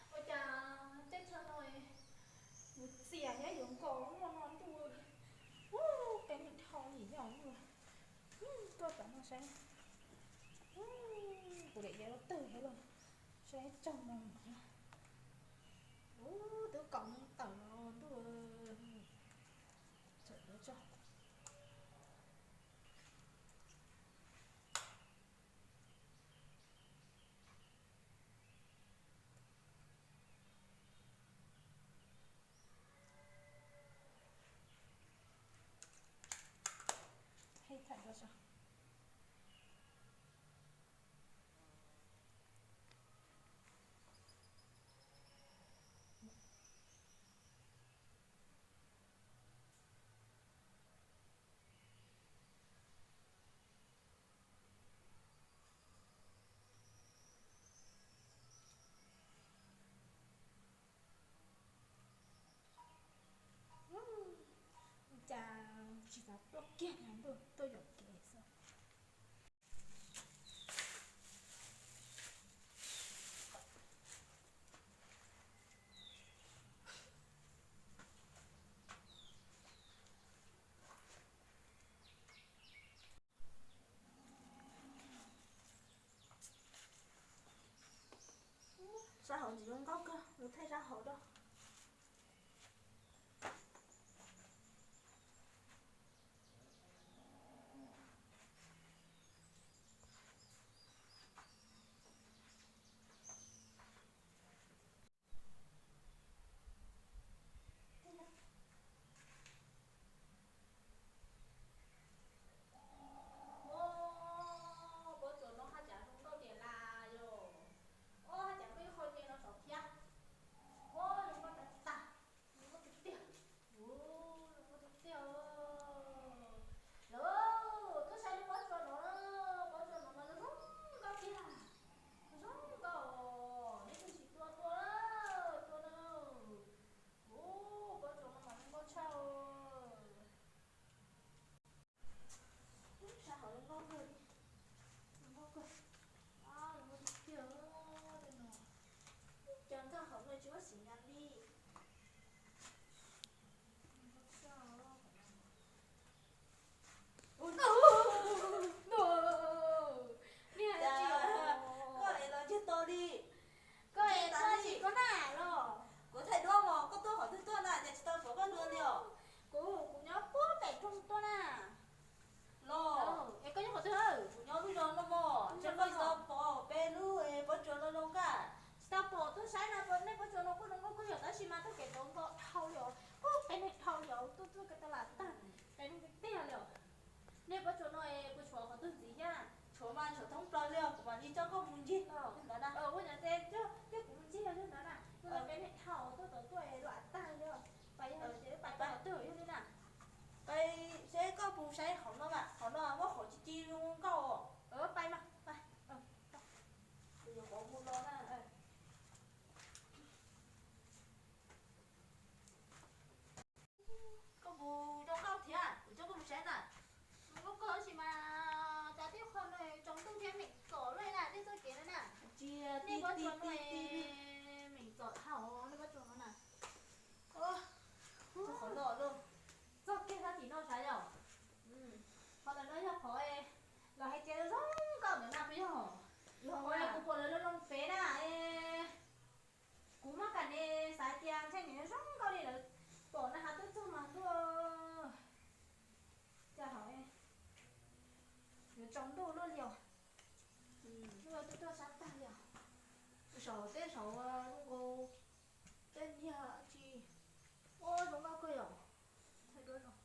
Ua cas teb chaws no yuav txias thiab yuav nkos muaj no ntuj. Ub, peb mus dhau yim yog ua. Tuaj tom no saib. Kuv lam ya lub twg thiab los saib tsaug no. Ub, twb kaus tawm los ntuj. Txawm yuav tsaug. Cas tsis xav tuaj kiag na, tuaj yuam kev xwb. Sab hauv ntxim zoo nkauj kawg, mus thaij sab hauv rau. Ua, pob tsuas no haj cas zoo nkauj tiag las yog. Ua, haj cas muaj ib qho nce no saum thiab. Ua, zoo nkauj tas tas, zoo nkauj tiag tiag. Ua, zoo nkauj tiag tiag. Lawv tuaj saib lub pob tsuas no, pob tsuas no mas zoo nkauj tiag. Zoo nkauj, neb twg tsis tuaj tuaj, tuaj na. Ua, pob tsuas no mas zoo nkauj tshaj. Sab hauv zoo nkauj kawg, zoo nkauj kawg, zoo nkauj tiag tiag no. Cas nkag hauv no tsis muaj sim nyas li. Koj es los ntsiag to li. Koj es txhob tsim koj na los. Kuv thaij duab mos, koj tuaj qhov twg tuaj na, cas tsis tau pom koj dua li os? Kuv, kuv nyob puag pem rooj tuaj na. Los, es koj nyob qhov twg? Kuv nyob lub zos no mos, ntshe koj tsis tau pom peb lub pob tsuas no zoo nkauj. Tsis tau pom, tuaj saib na, nej pob tsuas no kuj zoo nkauj kawg yom, tab sis mas txoj kev ntawd nkos dhau li os, kuj qe neeg dhau li os, tuaj tuaj kev tau lam tag, qe neeg tiag tiag li os. Nej pob tsuas no es puas tshuav qhov twg ntxiv thiab? Tshuav mas tshuav thoob plaws li os, kuv mam li coj koj mus ncig ntawd na. Ua cas ces coj kuv mus ncig yog ntawd na, kuv qe neeg dhau tuaj tod tuaj lam tag li os, pais yog pais qhov twg yog li na. Pais seb koj mus saib hauv no mas, hauv no muaj qhov ci ci zoo nkauj os. Pais mas, pais. Kuv yuav pov mus los na. Koj mus zoo nkauj thiab, kuv coj koj mus saib na. Zoo nkauj kawg tab sis mas cas tej qho no tsaus ntuj thiab meem txom luaj na, tej txoj kev no na. Nej pob tsuas no meem txom dhau, nej pob tsuas no na. Qhov no, txoj kev sab tim no sav yom. Qhov ntawm no yog qhov los hais tias zoo nkauj ntawm no puas yog? Qhov kuv pom lawv loo loo fev na. Kuv muab kam ne xav tias ntshai nim zoo nkauj li lawv pom na has twb txog mas tuaj. Cas hauv yuav tsaus ntuj luaj li os. Tuaj tuaj sab tag li os. Saum tej saum zoo nkaus tej niag tsis, ua zoo nkauj kawg yom. Thaij duab zoo.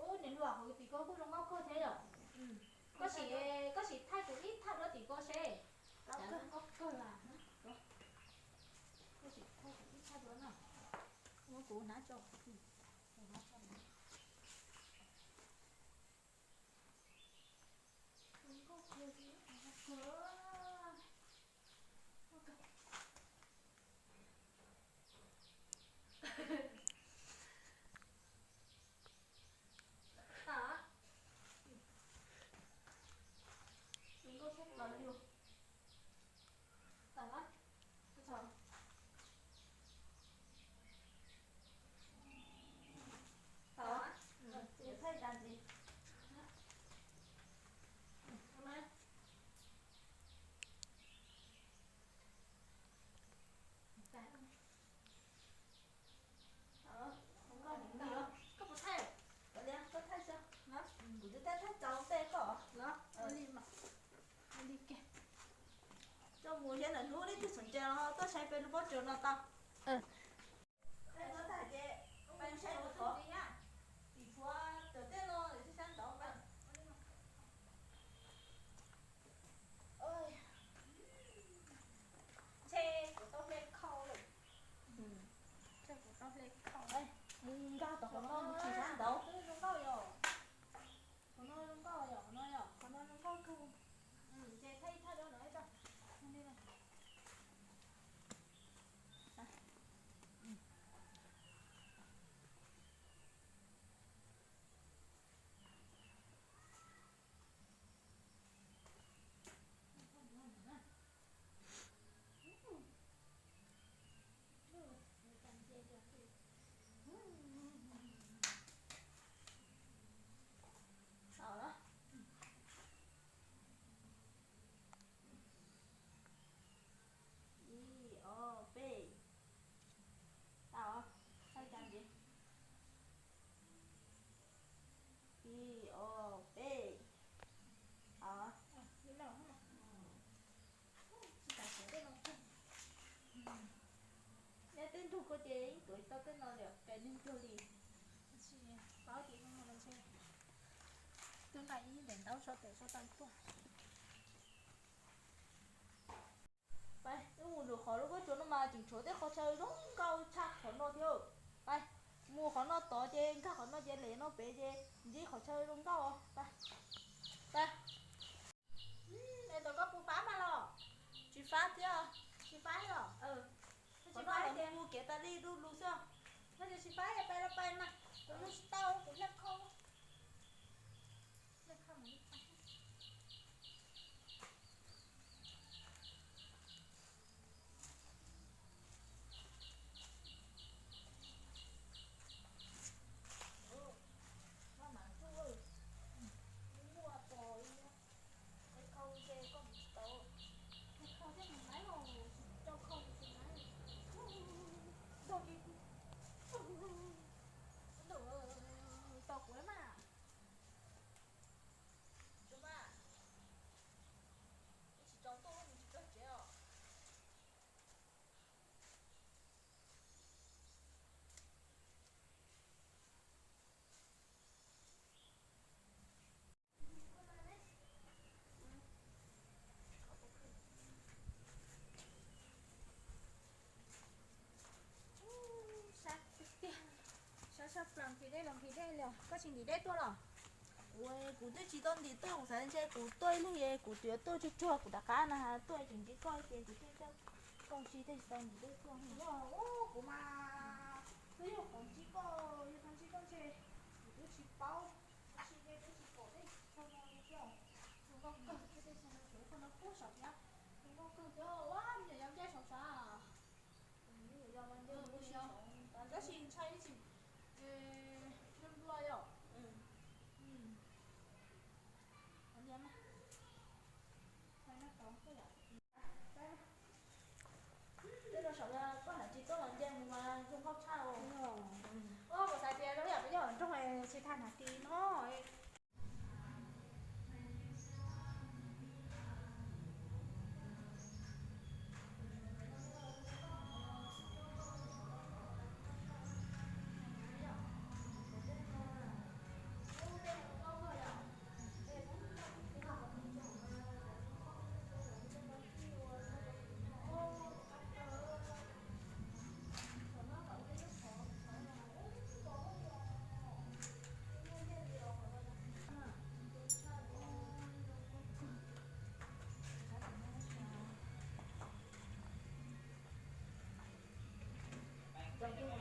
Ub, niam hluas, hauv tim ko kuj zoo nkauj kawg thiab yom. Koj sim, koj sim thaij kuv ib thaj duab tim ko seb. Zoo nkauj kawg las. Koj sim thaij kuv ib thaj duab na. Muab kuv hnav tso. Koj puas thaij? Koj thaij xwb. Kuv twb thaij thaij tau tej koj. Li mas. Li ke. Coj mus thiab, lwm hnub leej twg txhom ntses los tuaj saib peb lub pob tsuas no tau. Thaij no tag ces peb saib lub qhov tim tshuav cov tej no lawm thiab sab nraud. Ntshe kuv tau hle khau lawm. Ntshe kuv tau hle khau. Mus nkag tom qhov no, mus tsis sab nraud. Zoo nkauj yom. Qhov no zoo nkauj yom, qhov no yom, qhov no zoo nkauj kawg. Ces thaij ib thaj rau no ib tso. Ib, ob, peb. Tau, thaij cas ntxiv. Ib, ob, peb. Tau. Nyob tej ntug ko ces yeej tuav tau tej no li, kais neeg tuag li. Paub tias ntshe twb nqa ib daim ntaub so tes so tau tuag. Pais, wb mus lwm qhov lub pob tsuas no mas tseem tshuav tej qhov chaw zoo nkauj tshaj qhov no thiab. Pais, mus qhov no tod ces nkag qhov no ces lem no pem ces ntsib qhov chaw zoo nkauj os. Pais, pais. Es tom koj puas fab mas los? Tsis fab thiab. Tsis fab los? Qhov no los mus kev tas li du lug xwb. Tsis fab, pais los pais mas, kuv mus tsis tau, kuv hle khau. Tau kuv mas. Tsis tau tuaj, tsis tau tsev os. Sab tiag tiag, sab sab plaws nqhis dej los nqhis dej li os. Koj tsis ntim dej tuaj los? Kuv, kuv twb tsis tau ntim tuaj, kuv xav ntshe kuv tuaj ib leeg es kuv twb yuav tuaj tsuag tsuag kuv rov qab na, tuaj tseem ntsib koj ces kuv thiaj coj koj si thiaj tsis tau ntim dej tuaj. Yog, kuv mas twb yog qhov ntsib koj, yog qhov ntsib koj ntshe kuv twb tsis paub, tab sis ntshe twb tsis pom dej tshaj no li thiab. Zoo nkauj kawg, tej dej tshaj no, qhov no kub saum thiab. Zoo nkauj kawg thiab, ua me nyuam yaus ncaij saum sav. Tab sis ntshai ib tsis nplua yom. Tej no saum no koj hnav ris tuaj los nce mus mas zoo nkauj tshaj os. Kuv xav tias zoo yam peb nyob hauv nroog tsis tas hnav ris no. Txog hnub